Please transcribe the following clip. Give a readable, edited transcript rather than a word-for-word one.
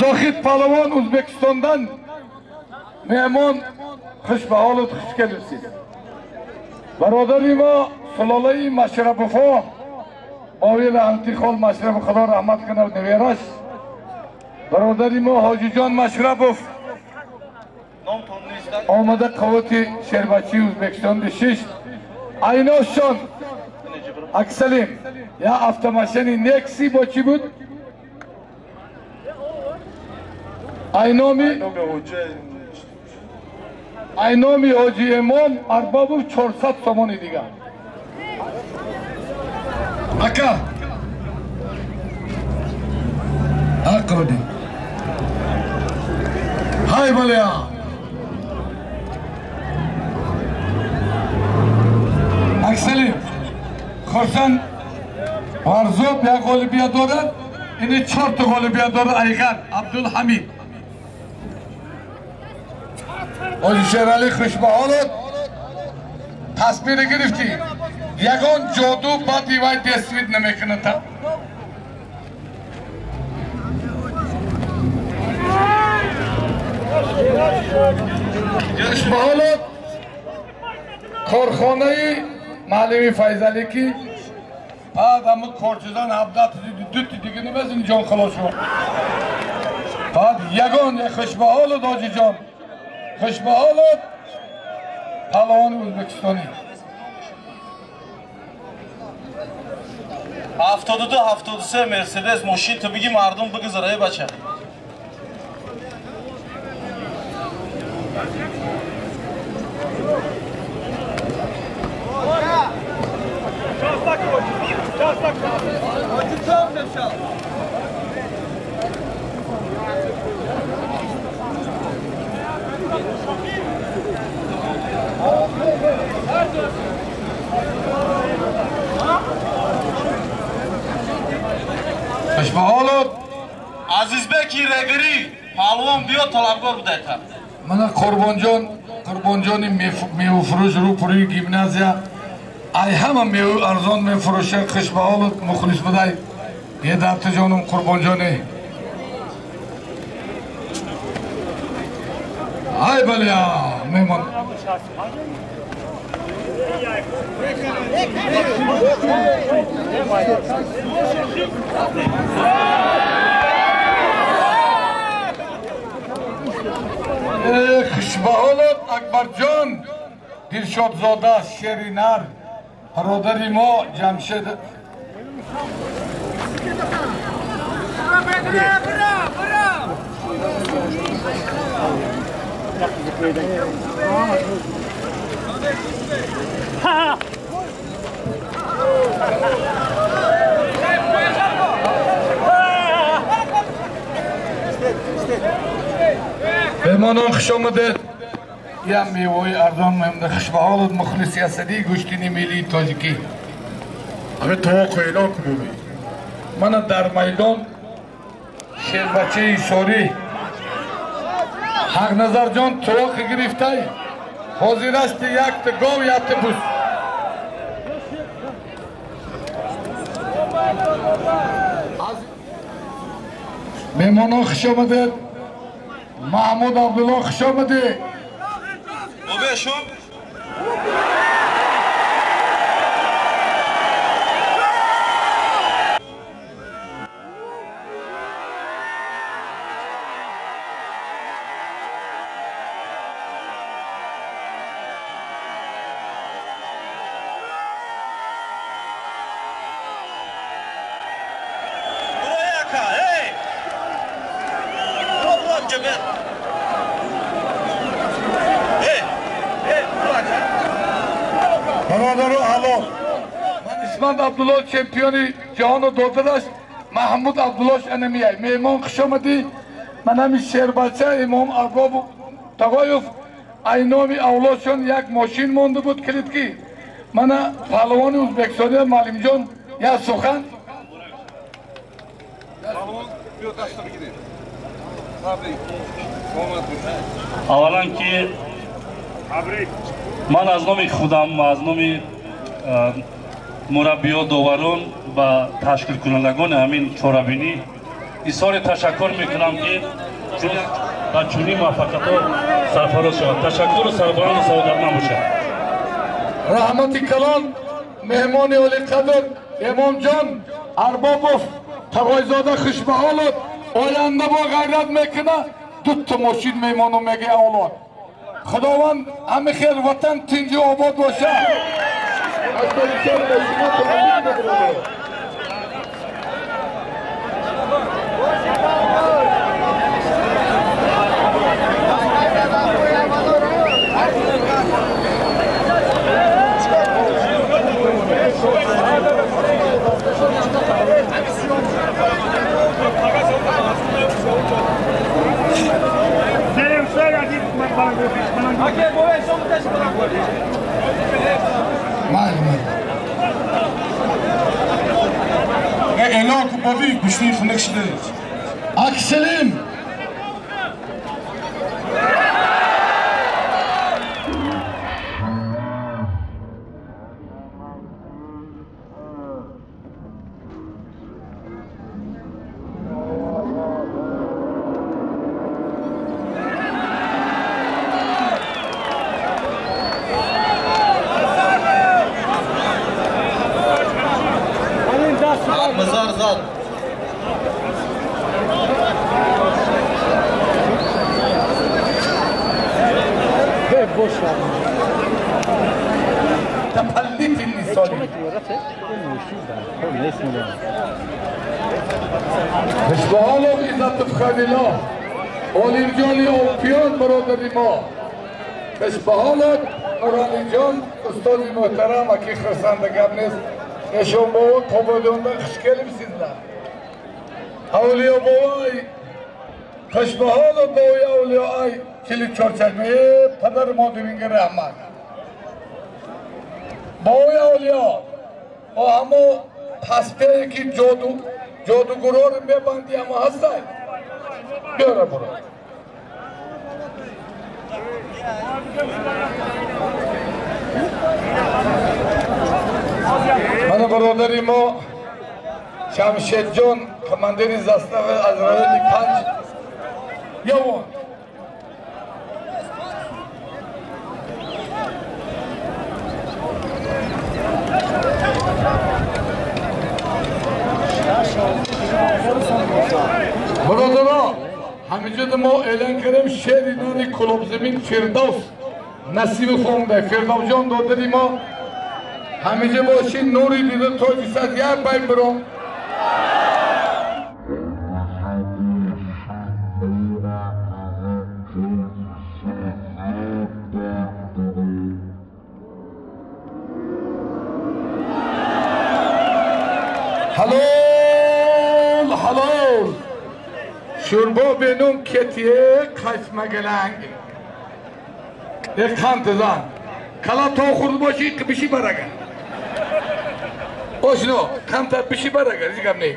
Zohid Palvon O'zbekistondan mehmon, xushbaholot, xush kelibsiz. Бародари мо сулолаи Машрабовҳо, Бовир Антихол Машрабов, Худо раҳмат кунад невераш. Бародари мо Ҳоҷиҷон Машрабов омада қуввати шербачии O'zbekiston шишт. Айношон Аксалим я автомашини Некси бо чӣ буд? Айноми Ҳоҷи Имом Арбобов 400 сомони дигар. Ака ҳаққоди ҳай баля. Аксалим Хурсанд Варзоб як ғолибият дорад, ини 4 та ғолибият дорад. Айғар Абдулҳамид Ҳоҷи Шералӣ, хушбаҳолот, тасмира гирифтӣ. Ягон ҷоду баъди вай дествид намекунад. Хушбаҳолот, корхонаи маълими Файзалӣ ки баъд ҳамун корчизан 17 дути дига намезини ҷон халос шуд. Баъд ягон хушбаҳолот, ҳоҷиҷон, хушбаҳолот, палавони ӯзбекистонӣ. 72 73 Мерседес мошин, ту биги мардум бигузара, эй бача. Хушбаҳолот. Азизбеки Регирӣ палвон биё, талабгор будайта. Мана Қурбонҷон, Қурбонҷони мевафурӯш рӯпурӯи гимназия, ай ҳама меву арзон мефурӯша. Хушбаҳолот, мухлис будай. Е дартиҷонум Қурбонҷоне. Ай баля меҳмон. Хушбаҳолот, Акбарҷон Дилшодзода, шеринар, бародари мо Ҷамшед. Меҳмонон, хуш омадед. Ям мевои арзон мемда. Хушбаҳолот, мухлиси асадии гӯштини миллии тоҷикӣ. Ҳамин тоқо эълон кунем. Мана дар майдон шербачаи Ҳисорӣ Ҳақназарҷон туроқи гирифтай, ҳозир асти якта гов, якта буз. Меҳмонон, хуш омадед. Маҳмуд Абдулло, хуш омадӣ. Обешум. Буро, эй! Буро, буро, ҷабер. Эй! Эй, буро, ака. Бародару ҳалол, ман Исмат Абдулло чемпиони ҷаҳону додараш Маҳмуд Абдуллош анамияй. Меҳмон, хуш омадӣ. Ман ҳами шербача Имом Арбобу Тағоев айноми авлодшон як мошин монда буд, калидки. Мана паҳлавони ӯзбекистония Маълимҷон, як сухан. Биё, даста бигиред. Табрик. Саломат бошед. Аввалан ки ман аз номи худам ва аз номи мураббиё, доварон ва ташкилкунандагони ҳамин чорабинӣ изҳори ташаккур мекунам ки ба чунин муваффақиятҳо сарфароз шавад. Ташаккуру сарбаланду саодатманд бошад. Раҳмати калон меҳмони олиқадр Эмомҷон Арбобов Тағойзода хушбаҳолот оянда бо ғайрат мекуна дута мошин меҳмону меги авлод. Худованд ҳами хел ватан тинҷу обод бошад. Akselim. Устоди муҳтарам аки хурсанда гап нест. Нешон бобо Қободонда хуш келибсизlar. Авлиё бобой хушбаҳолу бобои авлиё ай 44 чашма падар модаринга раҳмат. Бобои авлиё о ҳамо паспее ки ҷодугурор мебанди ҳамо ҳастай. Биёра буро. Мана бародари мо Шамшедҷон командири застава аз райони 5 Явон. Бародаро, ҳамиҷода мо эълон кардем шери нори Кулобзамин Фирдавс насиби хонда. Фирдавсҷон додари мо ҳамиҷа боши нури дида тоҷи сад як бай биром. Halol halol шӯрбо бенум кетие қайсмагаланг қантизан кала то хурд боши биши барага. Ошно, камтар биши барага, ҳеҷ гап не.